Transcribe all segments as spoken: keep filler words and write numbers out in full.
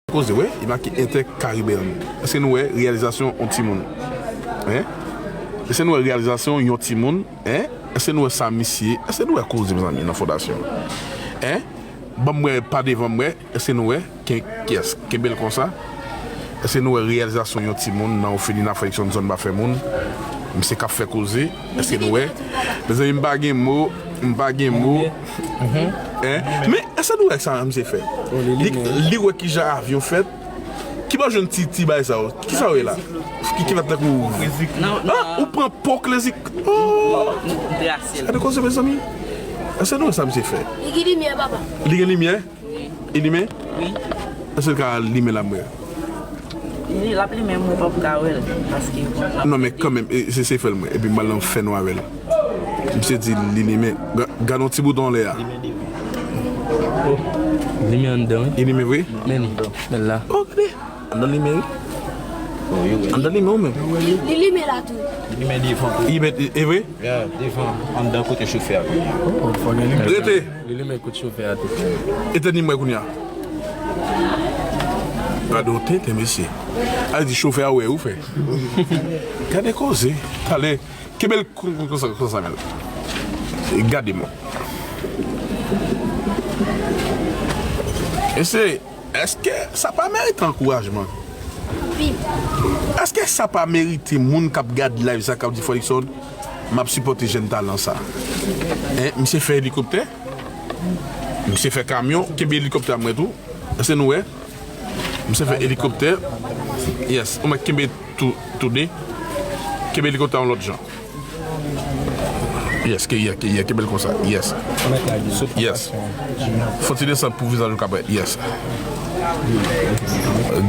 Koze, wi, li make Intercaribbean. Èske nou wè reyalizasyon yon timoun? Hein? Èske nou wè reyalizasyon yon timoun? Hein? Èske nou wè sa misye? Èske nou wè koze, mezanmi, nan fondasyon? Hein? Ban m wè pa devan m wè. Èske nou wè? Ken, yes, kenbe l konsa. Èske nou wè reyalizasyon yon timoun nan ofèlina fwaliksyon zòn pa fè moun? Misye k ap fè koze. Èske nou wè? Mezanmi, m pa gen mo. M pa gen mo. Hein? Men, èske nou wè sa misye fè? Li, li wè kijan avyon fèt. Ki bò jwenn ti, ti bagay sa yo? Ki sa yo ye la? Ki, ki fèt tankou... Ah, ou pran po klezik. Oh! Gade koze, mezanmi. Èske nou wè sa misye fè? Li gen limyè, papa. Li gen limyè? Wi. Li limen? Wi. Èske l ka limen la m wè? Li, l ap limen, mwen p ap ka wè l, paske... Non, men kanmenm, e, se, se fè l mwen. Epi m al nan fènwa avè l. Misye di li limen. Ga-, gade yon ti bouton anlè a. Limen anndan, wi. Li limen vre? Men li, men l la. Oh, gade. Anndan limen, wi. Anndan limen ou menm. Li limen la tou. Li limen devan tou. Li limen, e vre? Yeah, devan, anndan kote chofè a kounye a. Oh, fò gen limyè. Rete. Li limen kote chofè a tou. Etenn limyè kounye a. Gade yon tenten, mesye. A di chofè a wè ou fè. Gade koze. Talè. Kenbe l kon-, kon-, konsa, konsa, men. Gade mwen. Mesye, èske sa pa merite ankourajman? Wi. Èske sa pa merite moun k ap gad live sa, k ap di, Fredrickson, m ap sipòte jèn talan sa? Hein, misye fè elikoptè, misye fè kamyon, kenbe elikoptè a mwen tou. Èske nou wè? Misye fè elikoptè. Yes, ou mèt kenbe tou, tou de. Kenbe elikoptè a yon lòt jan. Yes, ke, yeah, ke, yeah, kenbe l konsa. Yes. Yes. Fò ti desann pou vizaj ou ka parèt. Yes.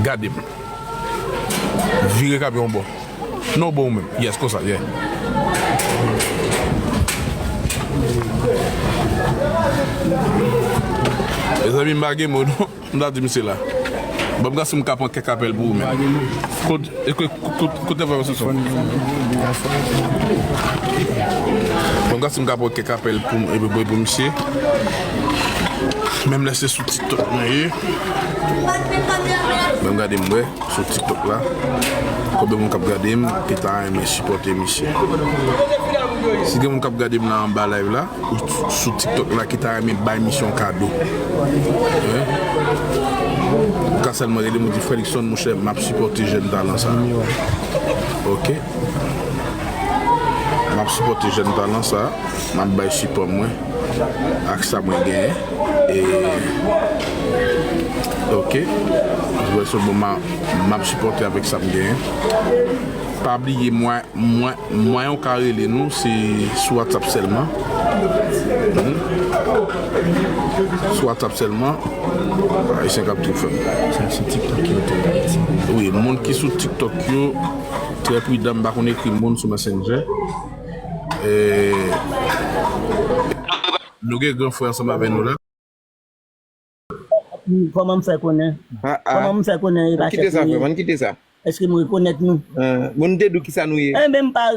Gade m. Vire kamyon bò. Non, bon, ou menm. Yes, konsa, yeah. Mezanmi, m pa gen mo, non. M ta di misye la. Ban m gade si m ka pran kèk apèl pou ou menm. Kot-, e, ko-, ko-, kote vwa misye son? Ban m gade si m ka pran kèk apèl pou, e, pou, pou misye. Menm lè se sou TikTok mwen ye. Ban m gade m wè sou TikTok la. Konbyen moun k ap gade m ki ta renmen sipòte misye? Si gen moun k ap gade m la anba live la, ou sou TikTok la ki ta renmen bay misye yon kado. Hein? Ou ka sèlman rele m, ou di, Fredrickson, monchè, m ap sipòte jèn talan sa. Ok. M ap sipòte jèn talan sa. M ap bay sipò mwen ak sa mwen genyen. E, ok. Wè, se bon, m a-, m ap sipòte avèk sa m genyen. Pa bliye mwen, mwen, mwen ou ka rele nou, se sou WhatsApp sèlman. Mhm. Sou WhatsApp sèlman. Ayisyen k ap tou fè m. Sa se TikTok yo tou. Wi, moun ki sou TikTok yo, trè pridan, m pa konn ekri moun sou Messenger. E, nou gen gran frè ansanm avè nou la. Kòman m fè konnen? Ah, ah. Kòman m fè konnen e pa chèf nou ye? Ann kite sa, frè m, ann kite sa. Èske m rekonèt nou? Ah, bon, nou te di w kisa nou ye? Enben, m pa